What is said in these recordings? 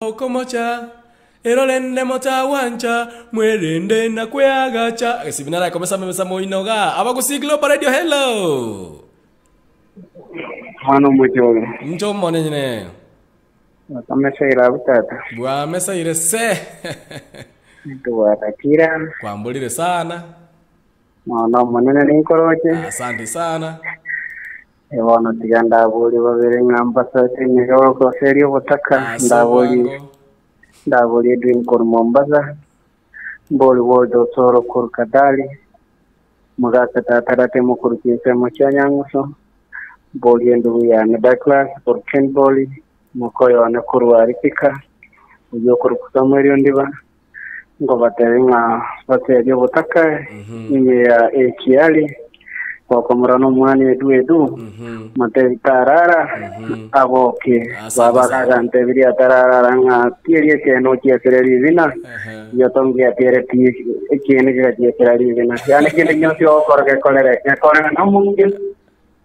Okomocha, ero rende motagwancha, mwerende na kweagacha. Gesibi nare akomesa amamesa moino igaa. Abagusii Global Radio, hello! Mwana omochore. Inche omonene. Otomeseire abwo tata. Bwameseire se. Ntobwatakira. Kwamborire sana. Nonya omonene ninkoroche. Asante sana. Bono tiga ndaborie babere ng'a mbasoete emegabo goseria obotaka, Ase ndaborie obwango. ndaborie Edwin korwa Mombasa, mborie Walter Osoro korwa Kadali, mogaka tata Ratemo korwa chinsemo chia Nyangusu, mborie endugu yane Douglas korwa Kenboli, mokoyo one korwa Aripika, oyio okorokwa Samuel Ondiba, Nkobatebia ng'a baserie obotaka ime ya ekiari, gokomora nomwana edu edu, motebi tarara, aboke. Asante Baba sana. agantebirie atararara ng'a tieri ekeene ochiesere ribina, giotongiatiere pi ekiene gegachiesera ribina. Yaani kende gionsi ogokora gekorere, gekorere nomonge,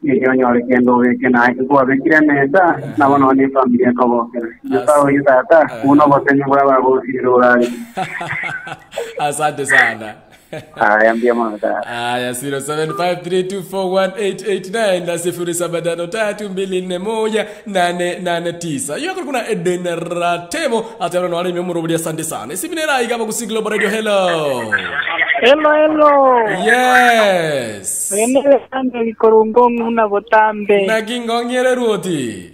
Erio onyore kende obeke naye kwabekire emesa, nabo nonya efamiri ekogokera. Nyasae oyio tata, buna obosenyi bw'abagosire orare. Asante sana. Aya mbuya mono tata. Aya 0753241889 na 0753241889. Yo kuna Eden Ratemo atero no arimi omorobori asante sana. Isibine raiga bagusi Global Radio hello. Hello, hello. Yes. Oyo nere Samuel korwa ngong'u na botambe. Naki ngong'ere ruoti.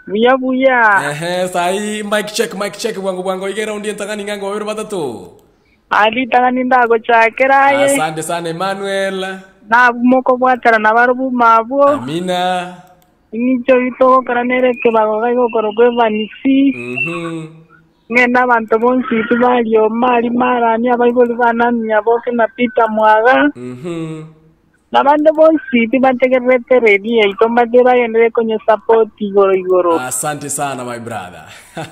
Buya buya. Ehe, sai mic check mic check bwango bwango iga eraundi entang'ani ng'a ngobere batato. Aye ritang'ani ndagochakera aye. Asante sana Emmanuel. Nabwo mokobwatana nabarobwo mabwo. Amina. Ing'incho eyio togokora nere ekebago gaigokorokwa Evanisi. Mhm. Ng'ende abanto bonsi intwe barioma aria Marani, abaibori ba Anania Nyaboke na Peter Mwaga, Mhm. na abande bonsi tibategererete eredio yaito mbate bagenderere konyesapoti igoro igoro. Asante sana my brother.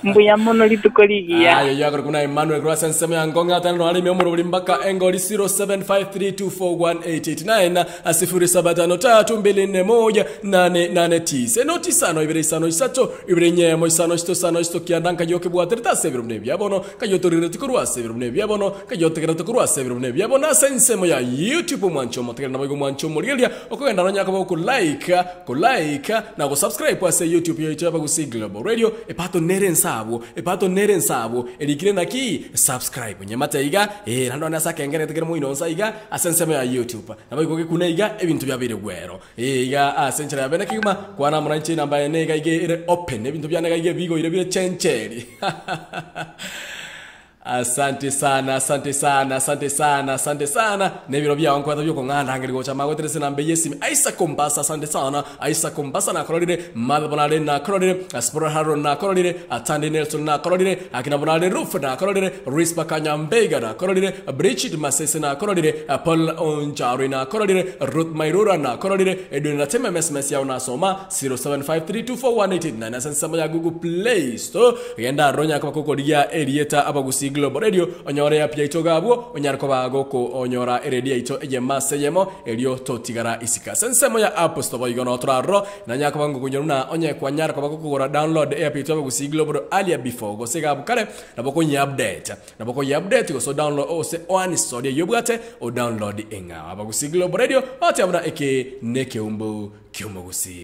Mbuya mono rituko rigiya. Aye oyio kuna Emmanuel korwa ase ensemo ya Ngong'e atane noare ime omorobori mpaka engori 0753241889 0753241889 enoti isano ibere isano isato ibere inyemo isano isito isano isito kianda nkayo okebwaterete ase ebiro buna ebia bono nkayo otorireti korwa ase ebiro buna ebia bono nkayo otegerete korwa ase ebiro buna ebia bono ase ensemo ya YouTube omwancho omotegereri naboigo omwancho omorigereria okogenda nonya koba okolike Kolike na gosubscribe ase YouTube yaito ya Abagusii Global Radio epato nere ense abwo epato nere ense abwo erikire naki subscribe nyemate iga ee naende one ase akengere kere moino onsi aiga ase ensemo ya YouTube nabo igo gekune iga ebinto biabeire gwero ee iga ase enchera ya bene kegima kwana amo nainche enamba yane iga iga ere open ebinto biane iga iga bigoire bire chencheri Asante sana, asante sana, asante sana, asante sana. Nebiro biao nkweta biokong'anda ngeri gocha magotere ase enamba eye esimi. Isaac Ombasa, asante sana. Isaac Ombasa nakororire, Martha Bonare nakororire, Aspora Haron nakororire, Atandi Nelson nakororire, Akina Bonare Ruth nakororire, Rispa Kanyambega nakororire, Bridget Masese nakororire, Paul Onjarwe nakororire, Ruth Mairura nakororire, Edwin Ratema MS yao nasoma 0753241889 ase ensemo ya Google Play Store. Genda aroro onyare koba gokorigia erieta Abagusii Global Radio, onyore eapp yaito iga abwo, onyare koba gokonyora eredio yaito eyemo ase eyemo, erio totigara isiko. Ase ensemo ya App Store boigo noo tore aroro, nanyare koba ngokonyora buna onye kwanyara koba gokogora download eapp yaito Abagusii Global earlier before gose iga abwo kare, nabo okonyiupdate. Nabo okoyiupdate gose odownload gose ouninstall eyio obwate, odownload eng'ao. Abagusii Global Radio, ogoteeba buna eke nekeumbu ki'omogusii.